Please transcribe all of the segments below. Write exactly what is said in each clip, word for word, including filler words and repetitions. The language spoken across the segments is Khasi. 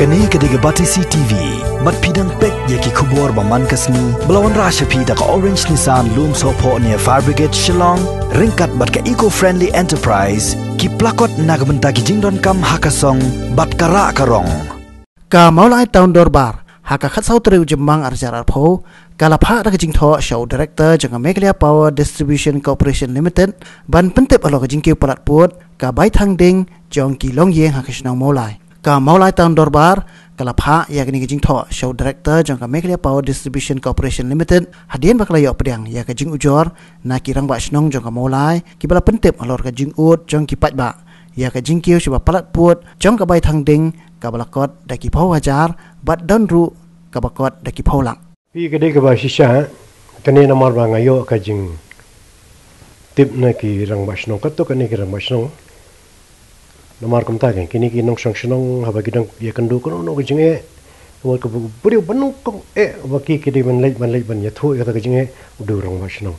Kane ka dei ka Batesi T V. Bad phi dang peit ïa ki khubor ba man ka sngi ba la wanrah sha phi da ka Orange Nissan Lumsohphoh near Fire Brigade Shillong, ryngkat bad ka Eco Friendly Enterprise, ki plakot na ka bynta ki jingdonkam ha ka song bad ka rah ka rong. Ka Mawlai Town Dorbar ha ka khatsaw tarik u Jymmang arhajar arphew ka la phah da ka jingthoh sha u Director jong ka Meghalaya Power Distribution Corporation Limited ban pyntip halor ka jingkiew palat pud ka bai thang ding jong ki longïing ha ka shnong Mawlai. Ka Mawlai Town Dorbar ka la phah ïa kane ka jingthoh sha u Director jong ka Meghalaya Power Distribution Corporation Limited hadien ba ka la ïoh pdiang ïa ka jingujor na ki rangbah shnong jong ka Mawlai kiba la pyntip halor ka jingud jong ki paidbah ïa ka jingkiew shaba palat pud jong ka bai thang ding kaba la kot da ki phew hajar bad don ruh kaba kot da ki phew lak. Phi, ka dei kaba shisha kane namar ba nga ïoh ka jingtip na ki rangbah shnong, katto katne ki rangbah shnong. Namar kumta kane, kine ki nongshong shnong haba ki dang ïakynduh kano kano ka jingeh, wat kaba u briew ba nyngkong eh ba ki, ki dei ban leit, ban leit ban ïathuh ïa kata ka jingeh, u dei u rangbah shnong.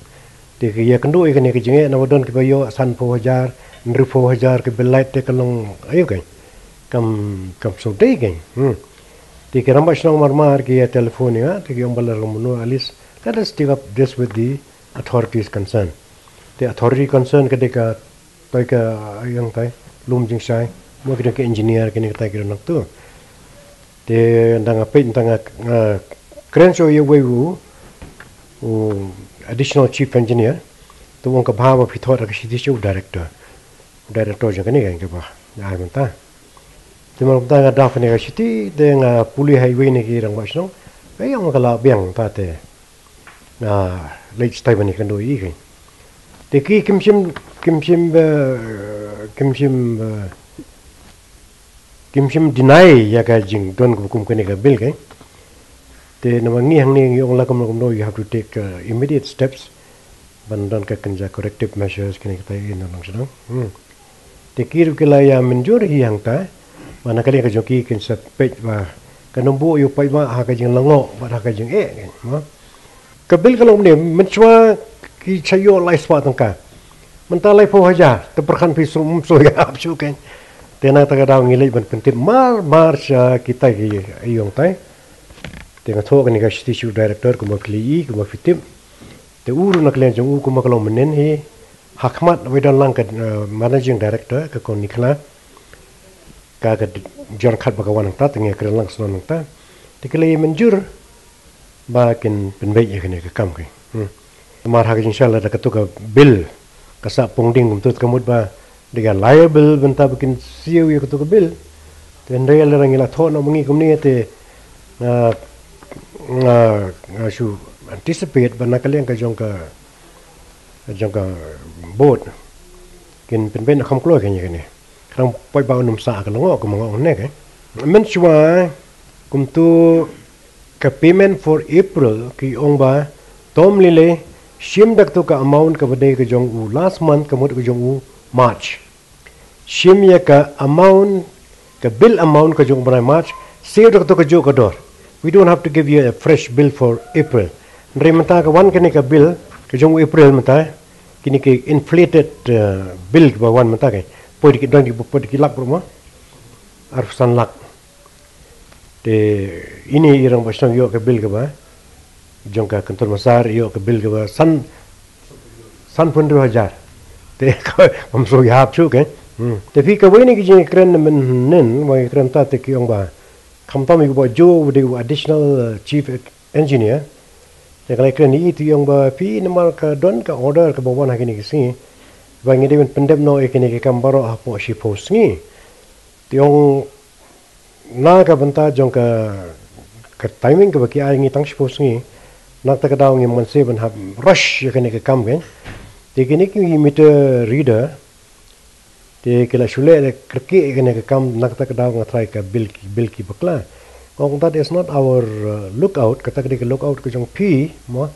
Te ki ïakynduh ïa kane ka jingeh, naba don kiba ïoh sanphew hajar, hynriewphew hajar ka bill light, te ka long aïu kane. Kam, kam sngewdei kane. Hmm. Te ki rangbah shnong marmar ki ïa telephone ïa nga, te ki ong ba lada kumno, at least let us take up this with the authorities concerned. Te authority concerned ka dei ka, tai ka, ïa tai, Lumjingshai, mo ki dei ki engineer, kine kitai ki don nangtu. Te ynda nga peit, ynda nga, nga kren shuh ïa uwei u, u additional chief engineer, te u ong ka bha ba phi thoh da ka shithi sha u director. U director jong kane ka, kaba nga ai mynta. Te man mynta nga draft kane ka shithi, te nga pule ha iwei na ki rangbah shnong, ka ïa ong ka la biang mynta, te nga leit stai ban ïakynduh ïa i kane. Te ki kim shym, kim shym ba, kim shym ba, kim shym deny ïa ka jingdon kaba kum kane ka bill kane. Te namar ngi hangne ngi ong la kumno kumno, you have to take, uh, immediate steps ban don ka kynja corrective measures, kine kitai, ïa nongshong shnong. Hmm. Te ki ruh ki la ïa mynjur hi hangta, ba na ka liang ka jong ki kin sa peit ba kan ym buh ïa u paidbah ha ka jinglyngngoh bad ha ka jingeh, mo. Ka bill ka long kumne, mynshuwa ki sa ïoh lai spah tyngka. Mynta laiphew hajar, te pyrkhat phi, shu, shu ïa hap shuh kane. Te na kata ka daw ngi leit ban pyntip marmar sha kitai ki ïong tai. Te nga thoh kane ka shithi sha u director kumba phi la ïohi, kumba phi tip. Te u ruh na ka liang jong u kumba ka long mynnin hi, ha khmat wei don lang ka, eh, managing director, ka Kong Nicola. Ka, ka jong khat ba ka wan nangta, te ngi kren lang snon nangta. Te ki la ïa mynjur ba kin pynbeit ïa kane ka kam kane. Hmm. Namar ha ka jingshisha lada kato ka bill ka sah pung ding kumto, te ka mut ba dei ka liable bynta ba kin siew ïa kato ka bill. Te hynrei lada ngi la thoh noh ma ngi kumne, te nga, nga, nga shu anticipate ba na ka liang ka jong ka, ka jong ka board kin pynbeit na kham kloi kane, kane. Khnang paidbah un ym sah ha ka lyngngoh, kumba nga ong ne kane. Mynshuwa kumto ka payment for April ki ong ba to ym lei lei shim da kato ka amount kaba dei ka jong u last month, ka mut ka jong u March. Shim ïa ka amount, ka bill amount ka jong u bnai March, siew da kato kajuh ka dor. We don't have to give you a fresh bill for April. Hynrei mynta ka wan kane ka bill ka jong u April mynta, kine ki inflated, uh, bill kiba wan mynta, ki poi da ki, don ki poi da ki lak bro, mo, arphew san lak. Te ine i rangbah shnong ïoh ka bill kaba jong ka kyntur masar, ïoh ka bill kaba san, sanphew hynriew hajar. Te kam shu ïa hap shuh kane. Hmm. Te phi, kawei na ki jingkren mynnin, wei kren ta, te ki ong ba khamtam ïa u Bah Joe, u dei u additional, uh, chief engineer. Te ka la kren ïa i, te i ong ba phi, namar ka don ka order kaba wan ha kine ki sngi ba ngi dei ban pyndep noh ïa kine ki kam baroh hapoh shiphew sngi. Te i ong na ka bynta jong ka, ka timing kaba ki ai ngi tang shiphew sngi, na kata ka daw ngim ngan sngewbha ban hap rush ïa kane ka kam kane. Te kine ki meter reader, te ki la shu leh da kyrkieh ïa kane ka kam, na kata ka daw nga tharai ka bill ki, bill ki bakla. Nga ong that is not our, uh, lookout, kata ka dei ka lookout ka jong phi, mo.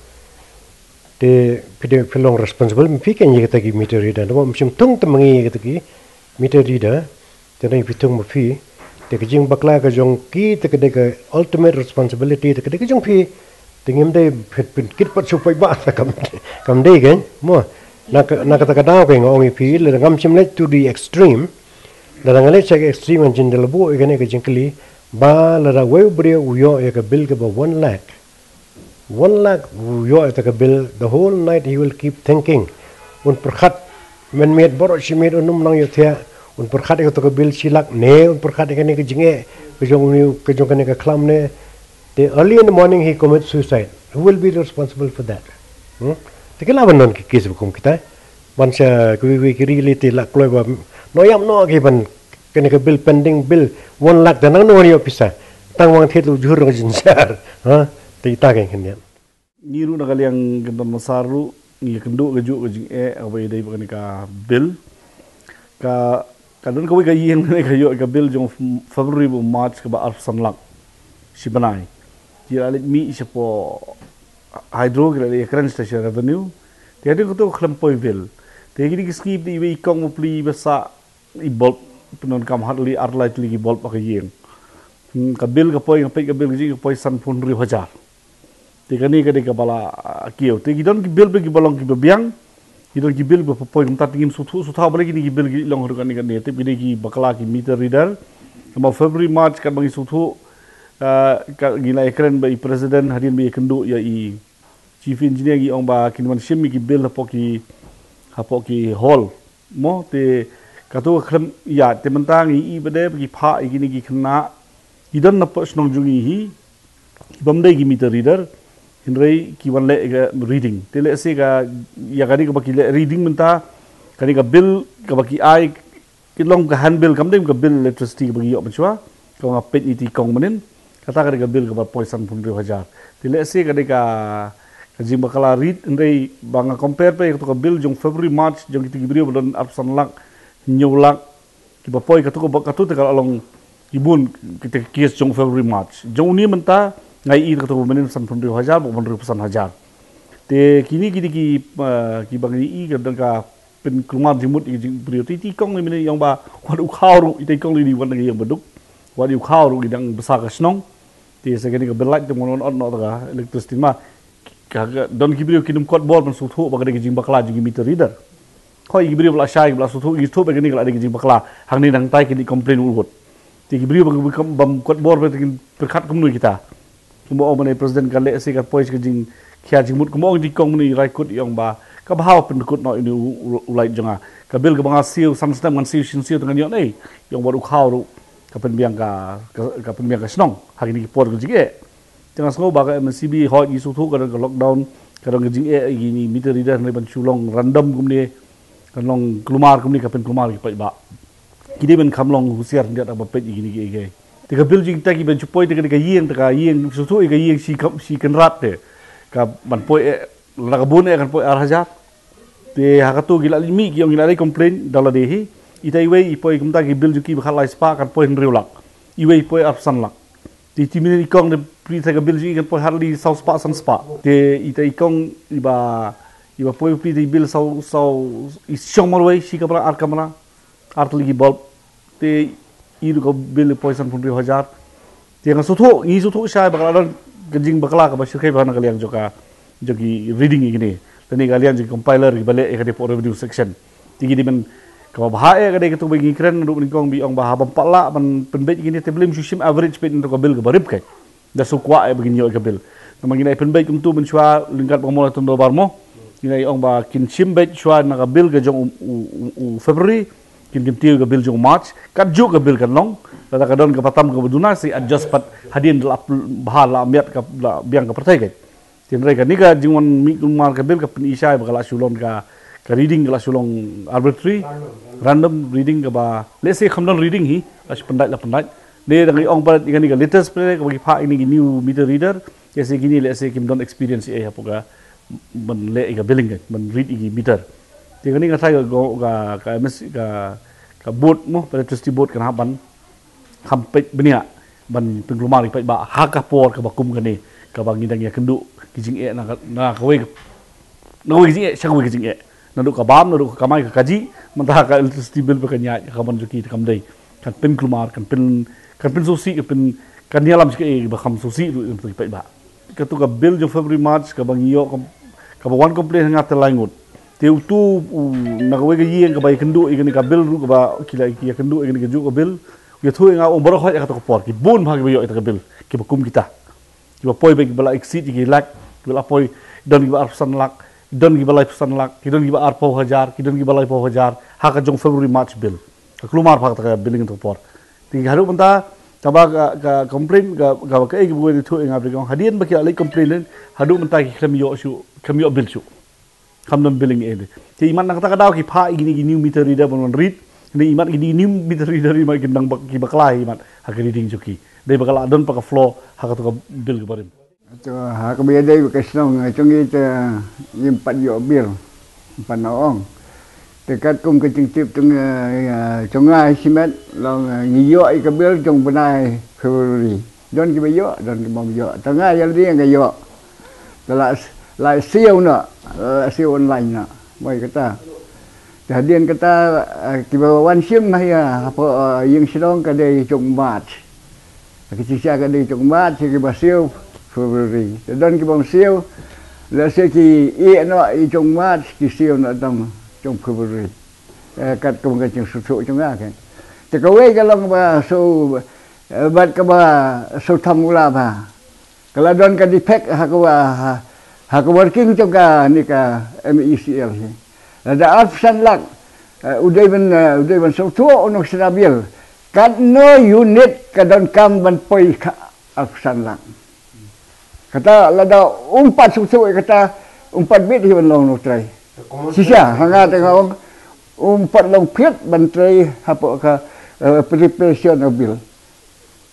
Te phi dei, phi long responsible ma phi kane ïa kata ki meter reader, namar ym shym thung te ma ngi ïa kata ki meter reader. Te ngi phi thung ma phi, te ka jingbakla ka jong ki, te ka dei ka ultimate responsibility, te ka dei ka jong phi. Te ngim dei phin, phin kit pat shuh paidbah, kam, kam dei kane, mo. Na ka, na kata ka daw kane nga ong ïa phi, lada ngam shym leit to the extreme, lada nga leit sha ka extreme, ngan jin da la buh ïa kane ka jingkylli, Ba lada wei u briew u ïoh ïa ka bill kaba one lakh, one lakh u ïoh ïa ka bill, the whole night he will keep thinking. Un pyrkhat mynmiet baroh shi miet, un ym nang ïohthiah. Un pyrkhat ïa ka bill shi lak ne un pyrkhat ïa kane ka jingeh ka jong u, ka jong kane ka khlam ne. The early in the morning he commits suicide. Who will be responsible for that? Hmm? Te ki lah ban don ki case ba kum kita. Ban sha kiwei kiwei ki ri lei te lah kloi ba, no ïam no ki ban, kane ka bill, pending bill one lakh, te nangno wan ïoh pisa? Tang wang thied lu jhur ka jynjar. Ha? Te ita ka khyndiat. Ngi ruh na ka liang ka don masar ruh ngi kynduh kajuh ka jingeh kaba ïadei bad kane ka bill. Ka, ka don kawei ka ïing ne ka ïoh ka bill jong February bad March kaba arphew san lak shi bnai. Ki la leit mih shapoh Hydro, ki la leit ïakren sha revenue. Te hadien kato ka khlem poi bill. Te kine ki sngi pat iwei i kong bapli ba sah i bulb, pyndonkam hardly ar lai tylli ki bulb ha ka ïing. Hmm, ka bill ka poi, nga peit ka bill ka jong i ka poi sanphew hynriew hajar. Te kane ka dei kaba la, ah, kiew. Te ki don ki bill ba kiba long kiba biang. Ki don ki bill ba poi kumta, te ngim sngewthuh sngewthuh balei kine ki bill ki long haduh kane kane. Te ki dei ki bakla ki meter reader. Namar February, March katba ngi sngewthuh, ah, ka, ngi la ïakren bad i president hadien ba ïakynduh ïa i chief engineer, ngi ong ba kin wan shim ïa ki bill hapoh ki, hapoh ki hall. Mo, te kato ka khlem ïaid, te mynta ngi i ba dei ba ki phah ïa kine ki khynnah ki don na poh shnong jong ngi hi, ki bym dei ki meter reader, hynrei ki wan leh ka reading. Te lehse ka, ïa kane kaba ki leh reading mynta, kane ka bill kaba ki ai, ki long ka hand bill, kam dei ka bill electricity kaba ngi ïoh mynshuwa, kaba nga peit ïa i kong mynnin, kata ka dei ka bill kaba poi sanphew hynriew hajar. Te lehse ka dei ka, ka jingbakla rit, hynrei ba nga compare pat ïa kato ka bill jong February, March, jong kito ki briew ba don arphew san lak, hynñiew lak, kiba poi kato ka, kato te ka la long ki bun kita ki case jong February, March. Jong une mynta nga i kato ka mynnin sanphew hynriew hajar, ba hynriew phew san hajar. Te kine, kine ki, eh, kiba ngi i ka dang ka pynkulmar jingmut ïa ki jingbriew. Te ita i kong lei mynne i ong ba wat u khaw ruh, ita i kong lei dei wan na ka ïing baduk. Wat u khaw ruh, i dang bsa ka shnong. Te sa kane ka bill light te mon wan ot noh ta ka electricity ma. Ka, ka don ki briew kin ym kot bor ban sngewthuh ba ka dei ka jingbakla jong ki meter reader. Hooid, ki briew ba la shai, ba la sngewthuh, ki sngewthuh ba kane ka la dei ka jingbakla. Hangne nangtai kin ïa complain ut ut. Te ki briew ba, ba, bym kot bor ba te kin pyrkhat kumno ïa kita. Kumba ong mynne president, ka lehse ka poi sha ka jingkhia jingmut, kumba ong ita i kong mynne i Raikut, i ong ba ka bha ban pynkut noh ïa une u, u, u light jong nga. Ka bill kaba nga siew san snem, ngan siew shisien siew te ngan ïoh ne? I ong wat u khaw ruh, ka pynbiang ka, ka, ka pynbiang ka shnong ha kine ki por ka jingeh. Te nga sngew ba ka M S E B, hooid, ngi sngewthuh ka don ka lockdown, ka don ka jingeh ïa kine meter reader, hynrei ban shu long random kumne, kan long kulmar kumne, ka pynkulmar ïa ki paidbah. Ki dei ban kham long husiar khyndiat haba peit ïa kine kiei kiei. Te ka bill jong kita kiban shu poi, te ka dei ka ïing, te ka ïing, sngewthuh ïa ka ïing shi kam, shi kynrad te. Ka ban poi, eh, lada ka bun, eh, kan poi ar hajar. Te ha kato ki la leit mih, ki ong ki la leit complain da lade hi. Ita iwei i poi kumta, ki bill jong ki ba khatlai spah kan poi hynriew lak. Iwei i poi arphew san lak. Te ita mynne i kong, da plie te ka bill jong i kan poi hardly saw spah san spah. Te ita i kong iba, iba poi plie te i bill saw, saw, i shong marwei, shi kamra, ar kamra, ar tylli ki bulb. Te i ruh ka bill i poi sanphew hynriew hajar. Te nga sngewthuh, ngi sngewthuh shai ba ka la don ka jingbakla kaba shyrkhei bha na ka liang jong ka, jong ki reading ïa kine. Lane ka liang jong ki compiler kiba leh ïa kane hapoh revenue section. Te ki dei ban, kaba bha eh ka dei kato ba ngi kren naduh nyngkong ba i ong ba haba ym pat lah ban pynbeit ïa kine, te balei ym shu shim average, peit naduh ka bill kaba rim, ka da shu kwah eh ba ngin ïoh ïa ka bill. Namar ngi nai pynbeit kumto mynshuwa, ryngkat bad ka Mawlai Tondorbar mo, ngi nai ong ba kin shim beit shuwa na ka bill ka jong u, u, u, u February, kin kyntiew ïa ka bill jong u March. Katjuh ka bill kan long, lada ka don kaba tam kaba duna, sa adjust pat hadien da la bha, la miat ka, la biang ka pyrthei, ka. Te hynrei kane ka jingwan mih kulmar ka bill ka pyni shai ba ka la shu long ka, ka reading ka la shu long arbitrary, random reading, kaba lehse kham don reading hi, la shu pyndait la pyndait. Ne dang ong pat ïa kane ka latest pat kaba ki phah ïa kine ki new meter reader, lehse kine lehse kim don experience ei hapoh ka ban leh ïa ka billing, ka ban read ïa ki meter. Te kane nga tharai ka, ka, ka M S, ka, ka board mo, ka electricity board kan hap ban kham peit bniah ban pynkulmar ïa ki paidbah ha ka por kaba kum kane, kaba ngi dang ïakynduh ki jingeh na ka, na kawei, na kawei ka jingeh sha kawei ka jingeh. Naduh ka bam, naduh ka kamai ka kajih, mynta ka electricity bill ba kan ïaid, ka mon jong ki te kam dei. Kan pynkulmar, kan pyn, kan pynsngewsih, kan pyn, kan ïalam sha kaei ba kham sngewsih ruh ïa ki paidbah. Kato ka bill jong February March kaba ngi ïoh, ka, kaba wan complain ha nga te lai ngut. Te uto u, na kawei ka ïing kaba ïakynduh ïa kane ka bill ruh, kaba ki la ïakynduh ïa kane kajuh ka bill, Ïathuh ïa nga, ong baroh hoi ïa kata ka por, ki bun bha kiba ïoh ïa kata ka bill, kiba kum kita. Kiba poi ba kiba la exceed ïa ki lak, kiba la poi, don kiba arphew san lak, don kiba laiphew san lak, ki don kiba arphew hajar, ki don kiba laiphew hajar, ha ka jong February March bill. Ka kulmar bha kata ka billing kata ka por. Te haduh mynta, kaba ka, ka complain, ka, kaba kaei kaba ïathuh ïa nga ba ong, hadien ba ki la leit complain, haduh mynta ki khlem ïoh shuh, khlem ïoh bill shuh. Kham don billing eh de. Te imat na kata ka daw ki phah ïa kine ki new meter reader ban wan read. Hynrei imat kine ki new meter reader imat ki nang bak, ki bakla imat ha ka reading jong ki. Dei ba ka la don pat ka flaw ha kata ka bill ka barim. To ha kaba ïadei bad ka shnong, eh, jong ngi te ngim pat ïoh bill. Pat na ong. Te katkum ka jingtip jong, eh, jong nga shimet long, eh, ngi ïoh ïa ka bill jong bnai February. Don kiba ïoh, don kiba ym ïoh. Tang nga ïa lade nga ïoh. Te la, la siew noh, la siew online noh. Moi kata. Te hadien kata, eh, kiba wan shim na ïa hapoh, eh, ïing shnong ka dei jong March. Ki shisha ka dei jong March, kiba siew February. Te don kiba ym siew, la siew ki ïeh noh ïa jong March, ki siew noh tang jong February. Eh, katkum ka jingsngewthuh jong nga kan. Te kawei ka long ba shu, eh, bad kaba shu tham u la ba. Ka la don ka defect ha ka wa-, ha, ha ka working jong kane ka M E C L hi. Lada arphew san lak, eh, u dei ban, eh, u dei ban sngewthuh u nongshna bill. Katno unit ka donkam ban poi ka arphew san lak. Kata lada um pat sngewthuh ïa kata, um pat bit hi ban long nongtrei. Shisha, ha nga te nga ong, um pat long fit ban trei hapoh ka, eh, preparation of bill.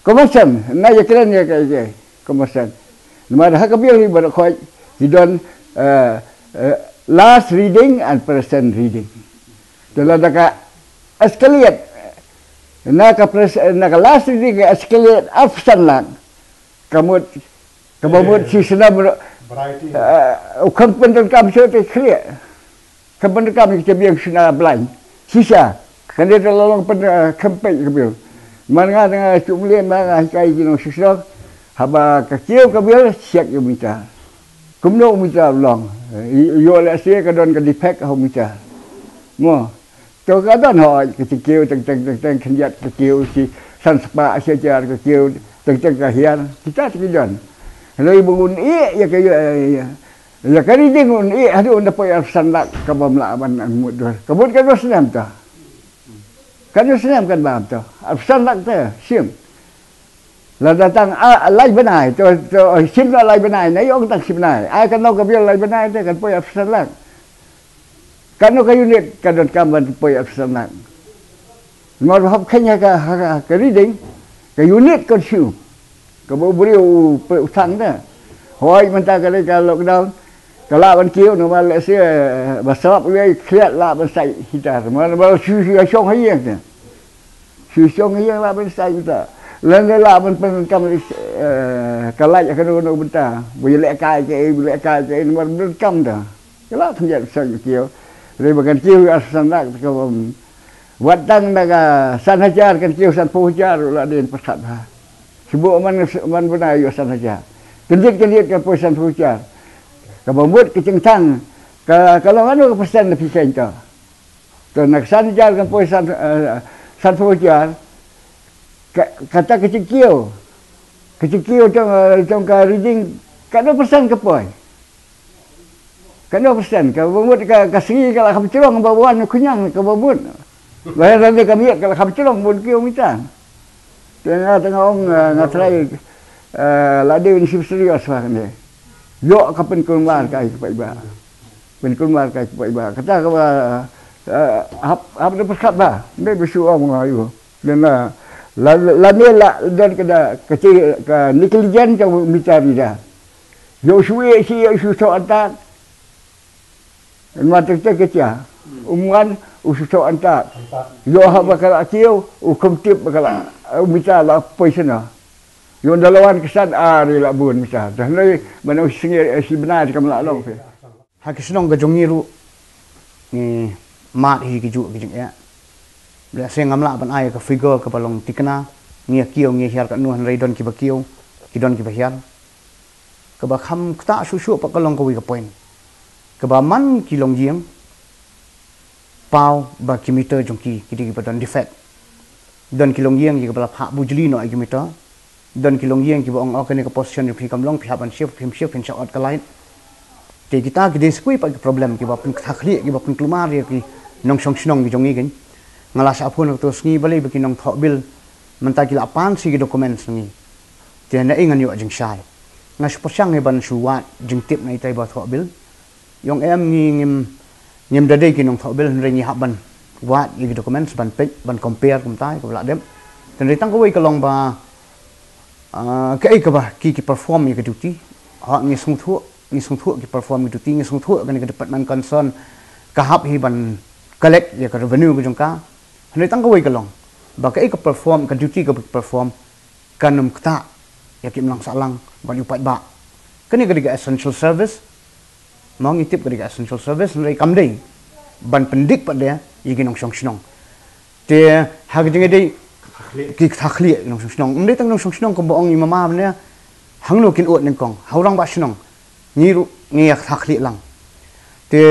Common sense, nga ïakren ïa ka, ïa ka common sense. Namar ha ka bill hi baroh khoit, hi don, eh, eh, last reading and present reading. Te lada ka escalate, na ka pres-, na ka last reading ka escalate arphew san lak. Ka mut, kaba mut shi snem, eh, u kham pyndonkam shuh te khlieh. Kham pyndonkam ïa ka biang shna blind. Shisha, kane te la long pyn, eh, kham peit ka bill. Man nga te nga shu mlien ba nga hikai ki nongshisha. Haba ka kiew ka bill, check ïa u meter. Kumno u meter u long. Eh, ïoh lehse ka don ka defect ha u meter. Mo. To ka don hoi, ka jingkiew teng teng teng teng khyndiat ka kiew shi san spah shi hajar ka kiew teng teng ka hiar. Kita te ki don. Hynrei ba un ïeh ïa ka, ïa, ïa, ïa ka reading un ïeh haduh un da poi arphew san lak kaba ym lah ban mutdur. Ka mut katno snem to. Katno snem kan bam to. Arphew san lak te shim. Lada tang, ah, lai bnai, to, to, shim la lai bnai, na ïong tang shi bnai. Ai kan nong ka bill lai bnai te kan poi arphew san lak. Katno ka unit ka donkam ban poi arphew san lak. Namar hap kheiñ ha ka, ha ka, ka reading, ka unit consume. Kaba u briew u pynthang te. Hoi mynta ka dei ka lockdown. Ka lah ban kiew namar lehse, eh, ba sap wei khliat lah ban sai heater. Namar, namar shu shu shong ha ïing te. Shu shong ha ïing lah ban sai heater. Lane lah ban pyn kam, eh, ka light ha kano kano bynta. Ba ïalehkai kaei, ba ïalehkai kaei namar ban kam te. Ka lah khyndiat ban sai kiew. Hynrei ba kan kiew arphew san lak te ka bym. Wat tang na ka san hajar kan kiew sanphew hajar u la dei pyrkhat bha. Shu buh man, man bnai ïoh san hajar. Kyndit kyndit kan poi sanphew hajar. Kaba mut ka jingthang, ka, ka long ano ka percent na phi kheiñ to. To na ka san hajar kan poi san, eh, sanphew hajar. Ka, kata ka jingkiew. Ka jingkiew jong, eh, jong ka reading, katno percent ka poi. Katno percent, kaba mut ka, ka sngi ka la kham shrong ba wan u khñiang kaba mut. Ba ïa lade ka miet ka la kham shrong bun kiew mita. Te nga, te nga ong, eh, nga trai, eh, la dei ban shim serious ba kane. Ïoh ka pynkulmar ka ai ka paidbah. Pynkulmar ka ai ka paidbah. Kata kaba, eh, hap, hap da pyrkhat ba. Ym dei ba shu ong nga ïoh. Lane la, la, lane la don ka da, ka chi, ka negligence ka mita reader. Ïoh shu ïeh shi, ïoh shu soh antat. Namar te te ka chia. Um wan u shu soh antat. Ïoh haba ka la kiew, u kham tip ba ka la, u mita la poi shano. Ïoh da la wan ka san ar ïa la bun mita. Te hynrei ban u sngi, eh, shi bnai te kam lah long phi. Ha ki shnong ka jong ngi ruh ngi mad hi ki juh ki jingeh. Lehse ngam lah ban ai ka figure kaba long thikna, ngi ïa kiew ngi ïa hiar katno, hynrei don kiba kiew, ki don kiba hiar. Kaba kham ktah shuh shuh pat ka long kawei ka point. Kaba man ki longïing, paw ba ki meter jong ki, ki dei kiba don defect. Don ki longïing kiba la phah bujli noh ïa ki meter. Don ki longïing kiba ong, oh, kane ka position jong phi kam long, phi hap ban shift, phim shift, phin shah ot ka light. Te kita ki dei sa kawei pat ki problem kiba pynkthah khlieh, kiba pynkulmar ïa ki nongshong shnong ki jong ngi kein. Nga la shah phone ha kato ka sngi balei ba ki nongthoh bill mynta ki la pan sa ki documents na ngi. Te naei ngan ïoh jingshai. Nga shu pyrshang hi ban shu wad jingtip na itai ba thoh bill. Ïong em ngi ngim, ngim da dei ki nongthoh bill, hynrei ngi hap ban wad ïa ki documents, ban peit, ban compare kumta ïa kaba la dep. Hynrei tang kawei ka long ba, ah, kaei kaba ki, ki perform ïa ka duty. Ha, ngi sngewthuh, ngi sngewthuh ki perform ïa ka duty, ngi sngewthuh kane ka department concern ka hap hi ban collect ïa ka revenue ka jong ka. Hynrei tang kawei ka long ba kaei ka perform, ka duty kaba ki perform, kan ym ktah ïa ki imlang sahlang ban ïa u paidbah. Kane ka dei ka essential service. Mo, ngi tip ka dei ka essential service, hynrei kam dei ban pyndik pat de ïa ki nongshong shnong. Te ha ka jingïadei ki kthah khlieh ki nongshong shnong, ym dei tang nongshong shnong kumba ong i mama mynne, hangno kin ud nyngkong, ha u rangbah shnong, ngi ruh ngi ïa kthah khlieh lang. Te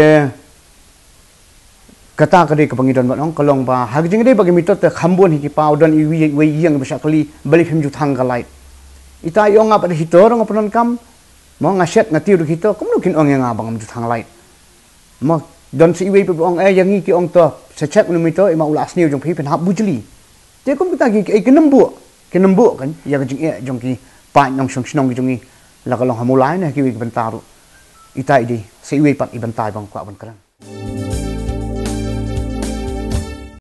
kata ka dei kaba ngi don ban ong, ka long ba ha ka jingïadei ba ki meter te kham bun hi ki paw, don iwei, iwei ïing ba shah kylli balei phim ju thang ka light. Ita i ong nga pat da heater nga pyndonkam. Mo, nga shet, nga tiew da heater, kumno kin ong ïa nga ba ngam ju thang light? Mo, don sa iwei pat ba ong, eh, ïa ngi ki ong to, sa check une u meter, i ma u la sniew jong phi, phin hap bujli. Te kum kita ki, ki, ki nymbuh, ki nymbuh kan ïa ka jingeh jong ki paid nongshong shnong ki jong ngi, la ka long ha Mawlai ne ha kiwei ki bynta ruh. Ita i dei sa iwei pat i bynta ba nga kwah ban kren.